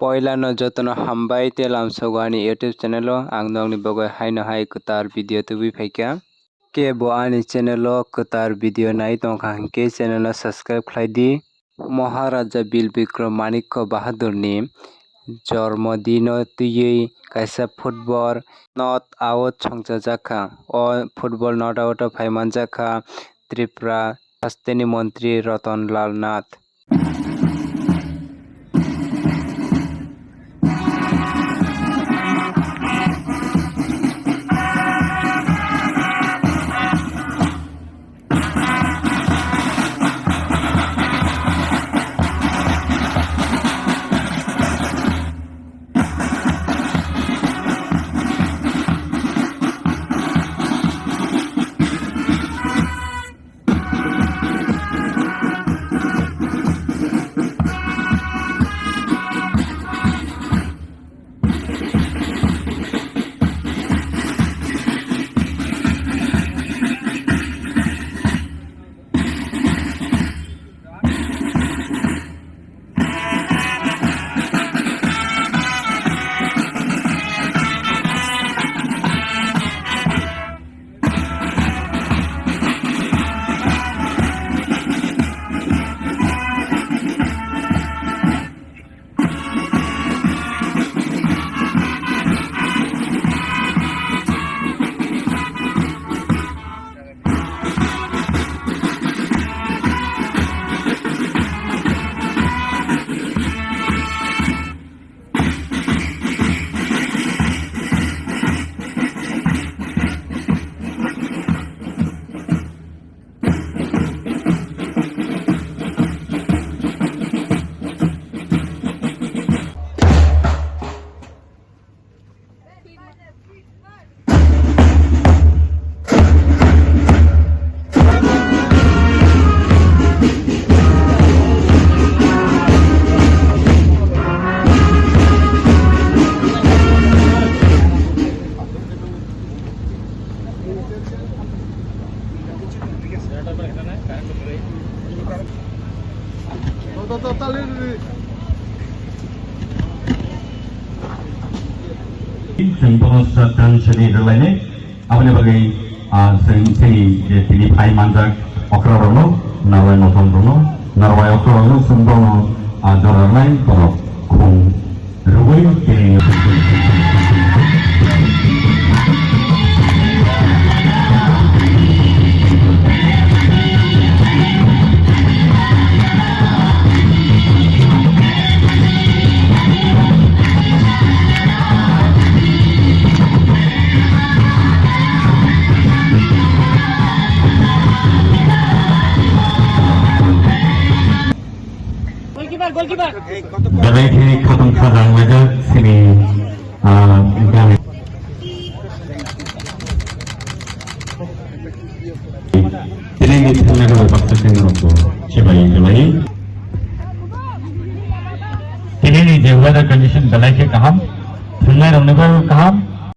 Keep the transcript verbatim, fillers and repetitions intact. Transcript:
Poilano jotono hambai tei lamsogo ani YouTube channel o. Ang nokni bagwi haino hai kwtal video tubui phaikha. Kebo ani channel o kwtal video nai tongkha hinkhe channel no subscribe khlai di. Maharaja Bir Bikram Manikya Bahadurni jormo dino twiwi kaisa football not out songchajakha. O football not out o phaimanjakha Tripura hasteni montri Ratan Lal Nath. Chwng bono sraddhanjali rwlainai, aboni bagwi, ah, chwng chini je tini phai manjak okrarokno, Narwai motomrokno, Narwai okrarokno chwng bono, ah, jora rwnai borok khung rwui tini. Belai khe khotong khajang laijak chini, ah, gari. Tini ni thangnairok bai baksa khe norokbo chibai wnglai. Tini ni je weather condition belai khe kaham, thangnairoknibo kaham.